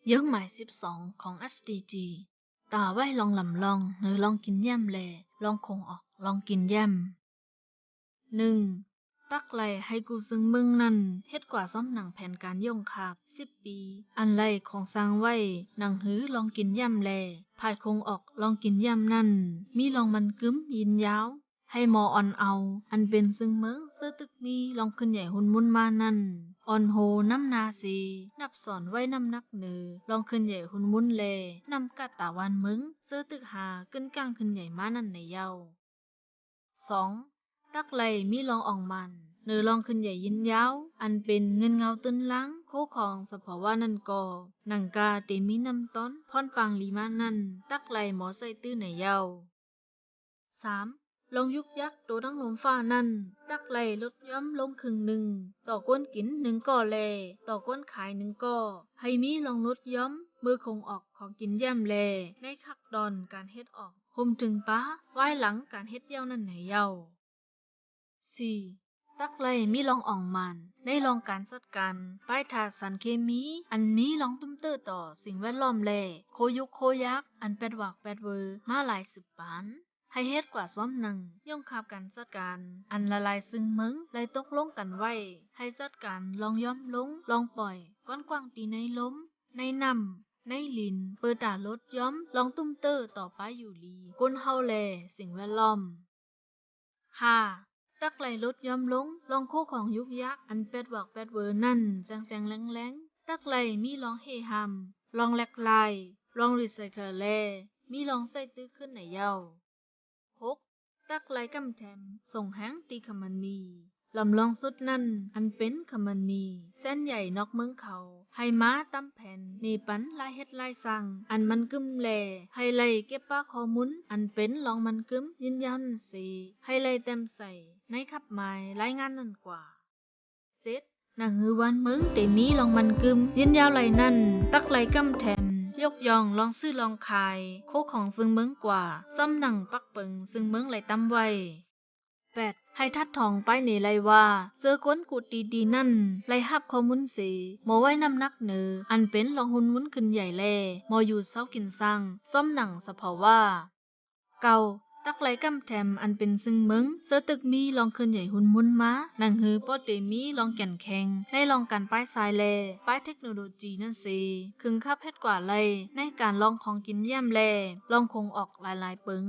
ເຢິງໝາຍສິບສອງຂອງ ເອສ ດີ ຈີ ຕາໄວ້ລອງລຳລອງ ເນີລອງກິນຢ້ຽມ ແລ ລອງຄົງອອກລອງກິນຢ້ຽມ. ໜຶ່ງ, ຕັກໄລ່ໃຫ້ກູ່ເຊິ່ງເມືອງນັ້ນເຮັດກວາດຊອມໜັງແຜນການໂຍງຄາບສິບປີ ອັນໄລ່ໂຄງສ້າງໄວ້ ໜັງຮືລອງກິນຢ້ຽມ ແລ ພາຍຄົງອອກລອງກິນຢ້ຽມນັ້ນ ມີລອງມັນກຶມຍືນຍາວ ໃຫ້ໝໍອ່ອນເອົາ ອັນເປັນເຊິ່ງເມືອງເຊີຕຶກມີລອງຂຶ້ນໃຫຍ່ຮຸນມຸນມານັ້ນ ອ່ອນໂຮນຳໜ້າເຊ ນັບສອນໄວ້ນຳໜັກເນີລອງຂຶ້ນໃຫຍ່ຮຸນມຸນ ແລ ນຳກາດຕາວານເມືອງເຊີຕຶກຫາກຶນກາງຂຶ້ນໃຫຍ່ມານັ້ນໃນເຍົາ. ສອງ, ຕັກໄລ່ມີລອງອອງມານ ເນີລອງຂຶ້ນໃຫຍ່ຍືນຍາວ ອັນເປັນເງິນເງົາຕື້ນລາງ ໂຄຂອງສະເພາະວ່ານັ້ນກໍ ໜັງກາເຕມີນ້ຳຕ້ອນພອນປາງລີມານັ້ນ ຕັກໄລ່ໝໍໃສ່ຕື້ໃນເຍົາ. ສາມ, ລອງຍຸກຍັກໂຕທັງລົມຟ້ານັ້ນ ຕັກໄລ່ລົດຢ່ອມລົງເຄິ່ງໜຶ່ງ ຕໍ່ຄົນກິນໜຶ່ງກໍ ແລ ຕໍ່ຄົນຂາຍໜຶ່ງກໍ ໃຫ້ມີລອງລົດຢ່ອມເມື່ອຄົງອອກຂອງກິນຢ້ຽມ ແລ ໃນຂັ້ນຕອນການເຮັດອອກ ໂຮມເຖິງປາວາຍຫຼັງການເຮັດແລ້ວນັ້ນໃນເຍົາ. ສີ່, ຕັກໄລ່ມີລອງອອງມານ ໃນລອງການຈັດການປ້າຍທາດສານເຄມີ ອັນມີລອງຕຸ້ມເຕີຕໍ່ສິ່ງແວດລ້ອມ ແລ ໂຄຍຸກໂຄຍາກ ອັນແປດຫວາກແປດເວີມາຫຼາຍສືບປານ ໃຫ້ເຮັດກວາດຊອມໜັງ ຍ້ອງຄາບການຈັດການ ອັນຫຼາຍໆເຊິ່ງເມືອງໄດ້ຕົກລົງກັນໄວ້ ໃຫ້ຈັດການລອງຢ່ອມລົງ ລອງປ່ອຍກ້ອນກວ້າງຕີໃນລົມ ໃນນ້ຳ ໃນລິນ ເປີຕາລົດຢ່ອມລອງຕຸ້ມເຕີຕໍ່ປ້າຍຢູ່ດີ ຄົນເຮົາ ແລ ສິ່ງແວດລ້ອມ. ຫ້າ, ຕັກໄລ່ລົດຢ່ອມລົງ ລອງໂຄຂອງຍຸກຍັກ ອັນແປດຫວາກແປດເວີນັ້ນ ແຈງໆແລງໆ ຕັກໄລ່ມີລອງເຮຮາມ ລອງແລກລາຍ ລອງຣີໄຊເຄິນ ແລ ມີລອງໃຊ້ຕື່ຄືນໃນເຍົາ. ຫົກ, ຕັກໄລ່ກຳແຖມສົ່ງແຮງຕີຄຳມະນີ ລຳລອງສຸດນັ້ນ ອັນເປັນຄຳມະນີແສນໃຫຍ່ນອກເມືອງເຂົາ ໃຫ້ມາຕາມແຜນເນປັນລາຍເຮັດລາຍສ້າງ ອັນມັນກຶມ ແລ ໃຫ້ໄລ່ເກັບປາຂໍ້ມູນ ອັນເປັນລອງມັນກຶມຍືນຍາວນັ້ນເສ ໃຫ້ໄລ່ແຕ້ມໃສ່ໃນຂັບໝາຍລາຍງານນັ້ນກວ່າ. ເຈັດ, ໜັງຮືວານເມືອງເຕມີລອງມັນກຶມຍືນຍາວໄລນັ້ນ ຕັກໄລ່ກຳແຖມຍົກຍ້ອງລອງຊື້ລອງຂາຍ ໂຄຂອງເຊິ່ງເມືອງກວ່າ ຊອມໜັງປັກເປິງເຊິ່ງເມືອງໄລຕາມໄວ້. ແປດ, ໃຫ້ທັດທອງປ້າຍເນໄລວ່າ ເຈີຄົນກຸຕີດີນັ້ນໄລຮັບຂໍ້ມູນເສ ໝໍໄວ້ນ້ຳໜັກເນີ ອັນເປັນລອງຮຸນມຸນຂຶ້ນໃຫຍ່ ແລ ໝໍຢູ່ເຊົາກິນຊ່າງ ຊອມໜັງສະເພາະວ່າ. ເກົ້າ, ຕັກໄລ່ກຳແຖມ ອັນເປັນເຊິ່ງເມືອງເຊີຕຶກມີລອງຂຶ້ນໃຫຍ່ຮຸນມຸນມາ ໜັງຮືປໍເຕມີລອງແກ່ນແຂງ ໃນລອງການປ້າຍຊາຍ ແລ ປ້າຍເທັກໂນໂລຈີນັ້ນເສ ເຄິ່ງຂັບເຮັດກວ່າໄລ ໃນການລອງຂອງກິນຢ້ຽມ ແລ ລອງຄົງອອກຫຼາຍໆເປິງ.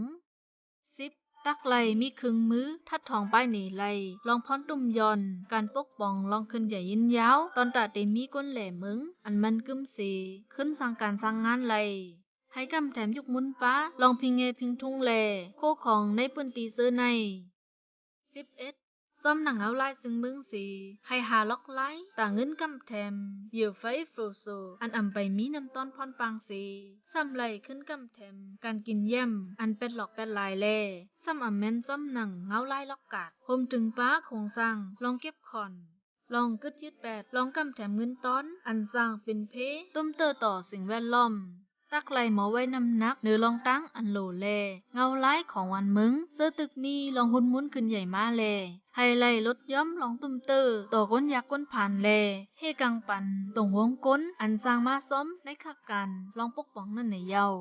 ສິບ, ຕັກໄລ່ມີເຄິ່ງມື ທັດທອງປ້າຍເນໄລ ລອງພອນຕຸ້ມຢ່ອນ ການປົກປ້ອງລອງຂຶ້ນໃຫຍ່ຍືນຍາວ ຕອນຕາເຕມີກົ້ນແຫຼເມືອງ ອັນມັນກຶມເສ ຂຶ້ນສ້າງການສ້າງງານໄລ ໃຫ້ກຳແຖມຍຸກມຸນປາ ລອງພິງແງ່ພິງທຸງ ແລ ໂຄຂອງໃນພື້ນທີ່ເຊີໃນ. ສິບເອັດ, ຊອມໜັງເງົາລາຍເຊິ່ງເມືອງເສ ໃຫ້ຫາລັອກລາຍ ຕາເງິນກຳແຖມ ເຫຍື່ອໄຟໂຟໂຊ ອັນອຳໄປມີນ້ຳຕ້ອນພອນປາງເສ ຊ້ຳໄລ່ຂຶ້ນກຳແຖມ ການກິນຢ້ຽມ ອັນແປດຫຼອກແປດລາຍ ແລ ຊ້ຳອຳແມ່ນຊອມໜັງເງົາລາຍລັອກກາດ ໂຮມເຖິງປາໂຄງສ້າງ ລອງເກັບຂອນ ລອງກຶດຍຶດແປດ ລອງກຳແຖມເງິນຕ້ອນ ອັນສ້າງເປັນເພ ຕຸ້ມເຕີຕໍ່ສິ່ງແວດລ້ອມ. ຕັກໄລ່ໝໍໄວ້ນ້ຳໜັກເນີລອງຕັ້ງອັນໂຫຼແລ ເງົາລາຍຂອງວັນເມືອງ ເຊີຕຶກມີລອງຮຸນມຸນຂຶ້ນໃຫຍ່ມາແລ ໃຫ້ໄລ່ລົດຍ່ອມລອງຕຸ້ມເຕີຕໍ່ກົ້ນຢາກກົ້ນຜານແລ ເຮກາງປັນຕົງວົງກົ້ນ ອັນສ້າງມາຊອມໃນຂະການລອງປົກປ້ອງນັ້ນໃນເຍົາ.